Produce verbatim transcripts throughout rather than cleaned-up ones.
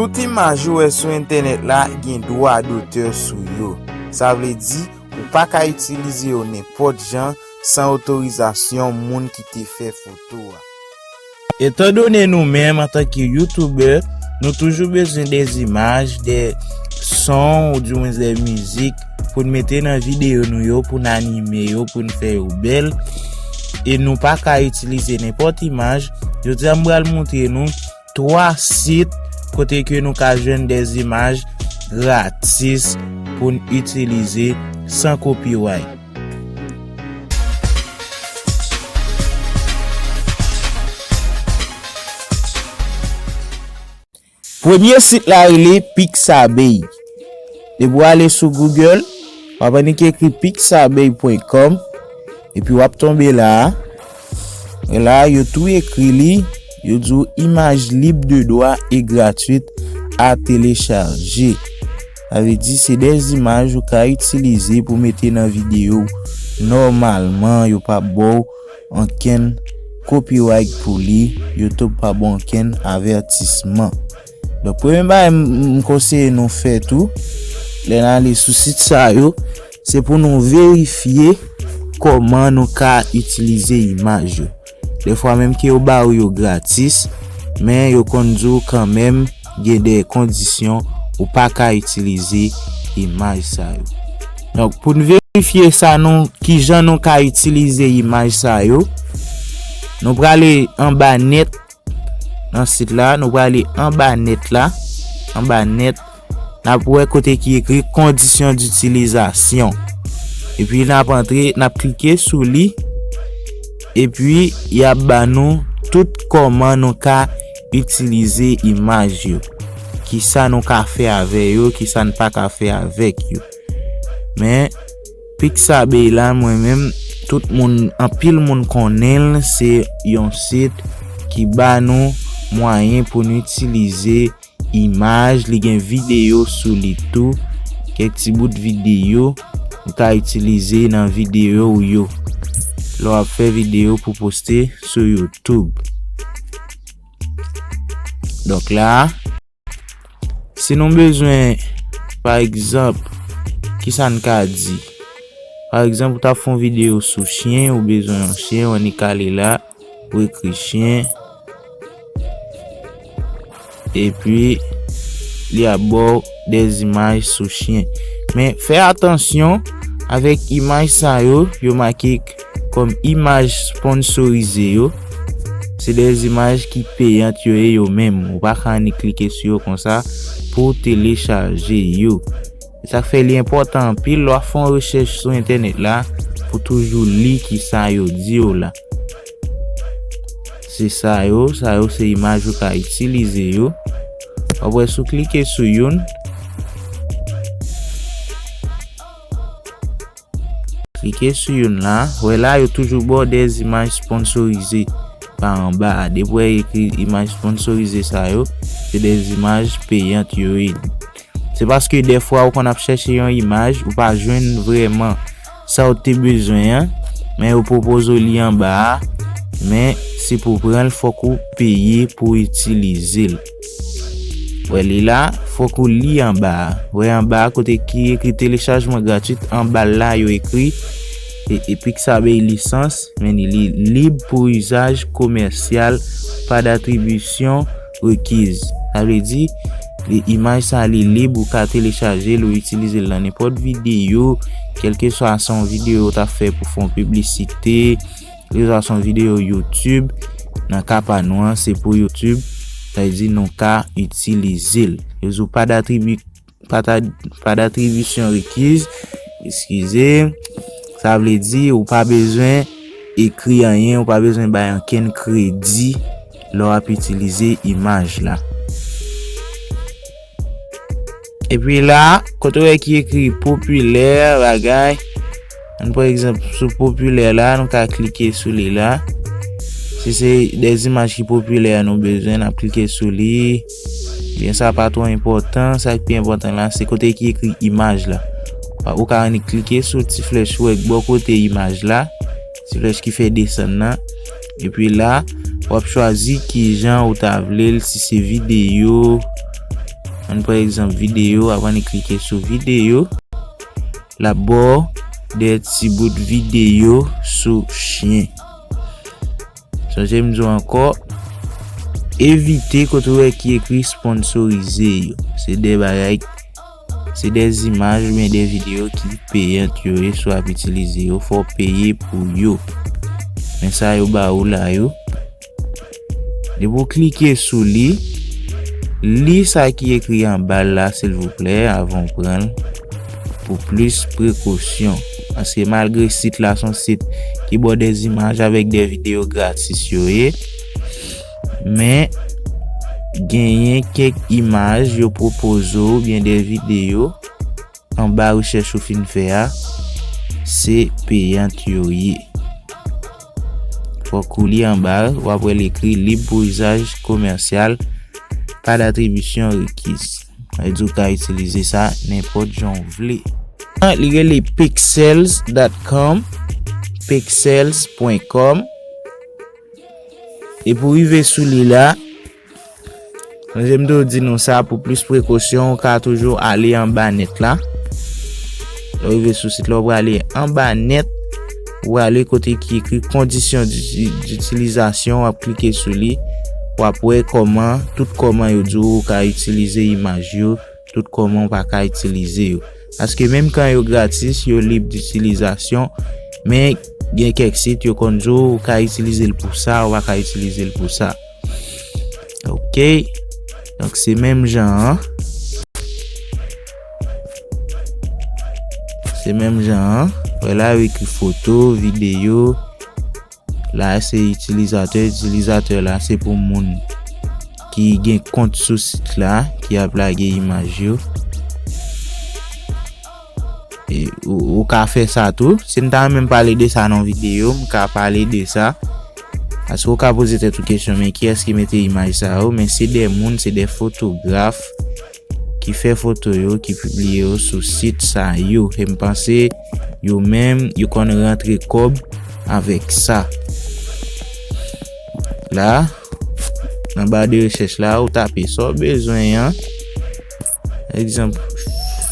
Tout imaj ou wè sou entènèt la gen dwa dotè sou yo. Sa vle di, ou pa ka itilize yo nenpòt jan san otorizasyon moun ki te fè foto a. Etandone nou menm, antanke youtubè, nou toujou bezwen de zimaj, de son, oudimwens de mizik, pou n mete nan videyo nou yo, pou n anime yo, pou n fè yo bèl. E nou pa ka itilize nenpòt imaj. Jodi a, m pral montre nou twa sit kote ke nou ka jwenn de zimaj gratis pou n itilize san copyright. Premye sit la rele Pixabay. Depi w ale sou Google, w ap annik ekri pixabay pwen kòm, epi w ap tonbe la a. E la, yo tou ekri li, yo di w imaj lib de dwa e gratwit a telechaje. Sa vle di, se de zimaj ou ka itilize pou mete nan videyo w nòmalman, yo p ap ba w ankenn copyright pou li, YouTube p ap ba w ankenn avètisman. Donk, premye bagay m, m konseye nou fè tou, lè n ale sou sit sa yo, se pou nou verifye kòman nou ka itilize imaj yo. Defwa menm ke yo ba ou yo gratis, men yo konn di w kanmenm gen de kondisyon ou pa ka itilize imaj sa yo. Donk, pou n verifye sa nou, kijan nou ka itilize imaj sa yo, nou prale anba nèt nan sit la, nou prale anba nèt la, anba nèt, n ap wè kote ki ekri kondisyon ditilizasyon. Epi n ap antre, n ap klike sou li, epi y ap ba nou tout kòman nou ka itilize imaj yo, kisa nou ka fè avè yo, kisa n pa ka fè avèk yo. Men, Pixabay la, mwen menm, tout moun, anpil moun konnen l, se yon sit ki ba nou mwayen pou nou itilize imaj, li gen videyo sou li tou, kèk ti bout videyo ou ka itilize nan videyo w yo. Lè w ap fè videyo pou poste sou YouTube. Donk la, si nou bezwen, pa egzanp, kisa n ka di? Pa egzanp, ou t ap fè yon videyo sou chen, ou bezwen yon chen, ou annik ale la, ou ekri chen, epi li ap ba w de zimaj sou chen. Men fè atansyon avèk imaj sa yo, yo make kòm imaj sponsorize yo. Se de zimaj ki peyant yo ye yo menm. Ou pa ka annik klike sou yo konsa pou w telechaje yo. E sa k fè li enpòtan anpil lè w ap fè yon rechèch sou entènèt la pou toujou li kisa yo di w la. Se sa yo, sa yo se imaj ou ka itilize yo. W ap wè si w klike sou youn. Klike sou youn la. Wè la, yo toujou ba w de zimaj sponsorize pa anba a. Depi w wè ekri imaj sponsorize sa yo, se de zimaj peyant yo ye. Se paske dèfwa ou konn ap chèche yon imaj, ou pa jwenn vrèman sa w te bezwen an, men yo pwopoze w li anba a, men si pou w pran l, fòk ou peye pou w itilize l. Wè li la, fòk ou li anba a. Wè anba a kote ki ekri telechajman gratwit anba l la, yo ekri e, e Pixabay lisans, men li lib pou izaj komèsyal, pa datribisyon rekiz. Sa vle di, li, imaj sa li lib, ou ka telechaje l, ou itilize l nan nenpòt videyo, kèlkeswa se yon videyo ou ta fè pou fè yon piblisite, kèlkeswa se yon videyo YouTube. Nan ka pa nou an, se pou YouTube, sa vle di nou ka itilize l. Yo di w pa datribi-, pa ta-, pa datribisyon rekiz, eskize, sa vle di ou pa bezwen ekri anyen, ou pa bezwen bay ankenn kredi lè w ap itilize imaj la. Epi la, kote w wè ki ekri popilè, bagay, ann pran egzanp sou popilè la, nou ka klike sou li la. Si se de zimaj ki popilè nou bezwen, n ap klike sou li. Ebyen, sa pa twò enpòtan. Sa ki pi enpòtan la, se kote ki ekri imaj la. Ou ka annik klike sou ti flèch ou wè k bò kote imaj la, ti flèch ki fè desann nan. Epi la, w ap chwazi kijan ou ta vle l, si se videyo, Ann pran egzanp videyo, aprann li klike sou videyo. L ap ba w de ti bout videyo sou chen. Sonje m di w ankò, evite kote w wè ki ekri sponsorize yo. Se de bagay, se de zimaj oubyen de videyo ki peyant yo ye, si w ap itilize yo, fò w peye pou yo. Men sa yo ba ou la yo. Depi w klike sou li, li sa ki ekri anba l la, silvouplè, avan w pran l, pou plis prekosyon. Paske malgre sit la se yon sit ki ba w de zimaj avèk de videyo gratis yo ye, men genyen kèk imaj yo pwopoze w oubyen de videyo anba rechèch ou fin fè a, se peyant yo ye. Fòk ou li anba l, w ap wè l ekri libre pour usage commercial, pas d'attribution requise. Sa vle di w ka itilize sa nenpòt jan w vle. Li rele pexels dot com, pexels pwen kòm. Epi w rive sou li la, Sonje m te di nou sa, pou plis prekosyon, ou ka toujou ale anba nèt la. Lè w rive sou sit la, ou prale anba nèt, ou prale kote ki ekri kondisyon diti-, ditilizasyon, w ap klike sou li, w ap wè kòman, tout kòman yo di w ou ka itilize imaj yo, tout kòman ou pa ka itilize yo. Paske menm kan yo gratis, yo lib ditilizasyon, men gen kèk sit yo konn di w ou ka itilize l pou sa, ou pa ka itilize l pou sa. Ok. Donk, se menm jan an. Se menm jan an. Wè la, yo ekri foto, videyo. La, se itilizatè. Itilizatè la, se pou moun ki gen kont sou sit la, ki ap lage imaj yo. E, ou, ou ka fè sa tou. Si m ta renmen pale de sa nan videyo, m ka pale de sa. Paske ou ka poze tèt ou kesyon, men kiyès ki mete imaj sa yo? Men se de moun, se de fotograf ki fè foto yo, ki pibliye yo sou sit sa yo. E m panse yo menm, yo konn rantre kòb avèk sa. La, nan ba de rechèch la, ou tape sa w bezwen an. Egzanp,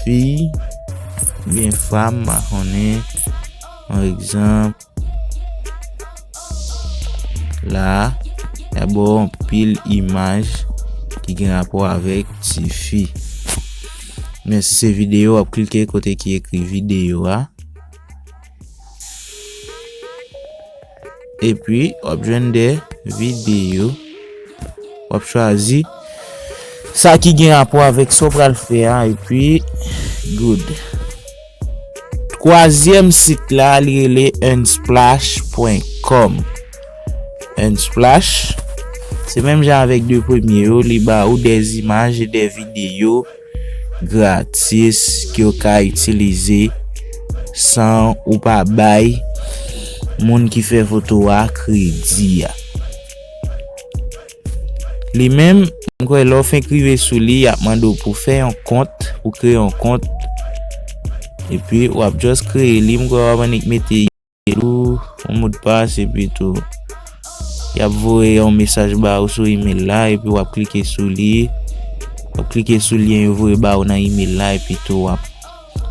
fi, byen fanm, m pa konnen. Yon egzanp, la, y ap ba w anpil imaj ki gen rapò avèk tifi. Men si se videyo, w ap klike kote ki ekri videyo a. Epi, w ap jwenn de videyo. W ap chwazi sa ki gen rapò avèk sa w pral fè a, epi, good. Twazyèm sit la, li rele unsplash pwen kòm. Unsplash, se menm jan avèk de premye yo, li ba ou de zimaj e de videyo gratis ke w ka itilize san ou pa bay moun ki fè foto a kredi a. Li menm, m kwè lè w fenk rive sou li, y ap mande w pou fè yon kont, pou kreye yon kont. Epi w ap just kreye li, m kwè w ap annik mete yon modpas, epi tou y ap voye yon mesaj ba ou sou email la, epi w ap klike sou li, w ap klike sou lyen yo voye ba ou nan email la, epi tou w ap,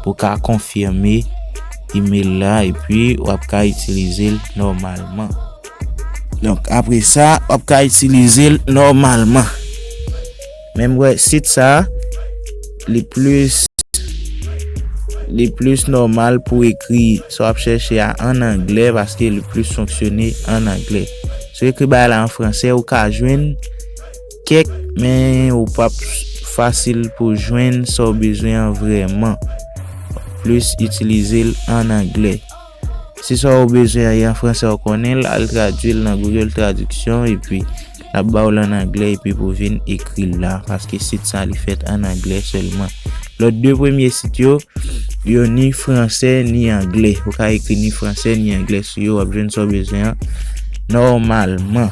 pou ka konfime email la, epi w ap ka itilize l nòmalman. Donk, apre sa, w ap ka itilize l nòmalman. Men m wè sit sa, li plis, li plis nòmal pou ekri sa w ap chèche a ann anglè, paske li plis fonksyone ann anglè. Si w ekri bagay la an fransè, ou ka jwenn kèk, men ou p ap fasil pou jwenn sa w bezwen an vrèman. Plis itilize l ann anglè. Si sa w bezwen an ye an fransè, w konnen l, al tradui l nan Google Traduction, epi l ap ba w l ann anglè, epi pou w vin ekri l la, paske sit sa li fèt ann anglè sèlman. Lòt de premye sit yo, yo ni fransè, ni anglè. Ou ka ekri ni fransè, ni anglè sou yo, w ap jwenn sa w bezwen an nòmalman.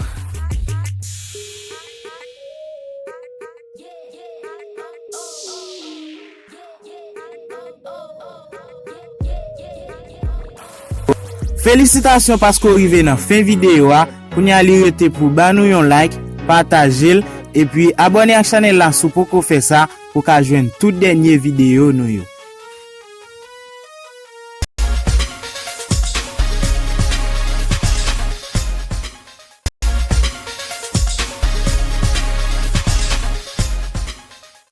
Felisitasyon paske w rive nan fen videyo a. Kounye a li rete pou ba nou yon like, pataje l, Epi abòne ak chanèl la si w poko fè sa pou w ka jwenn tout dènye videyo nou yo.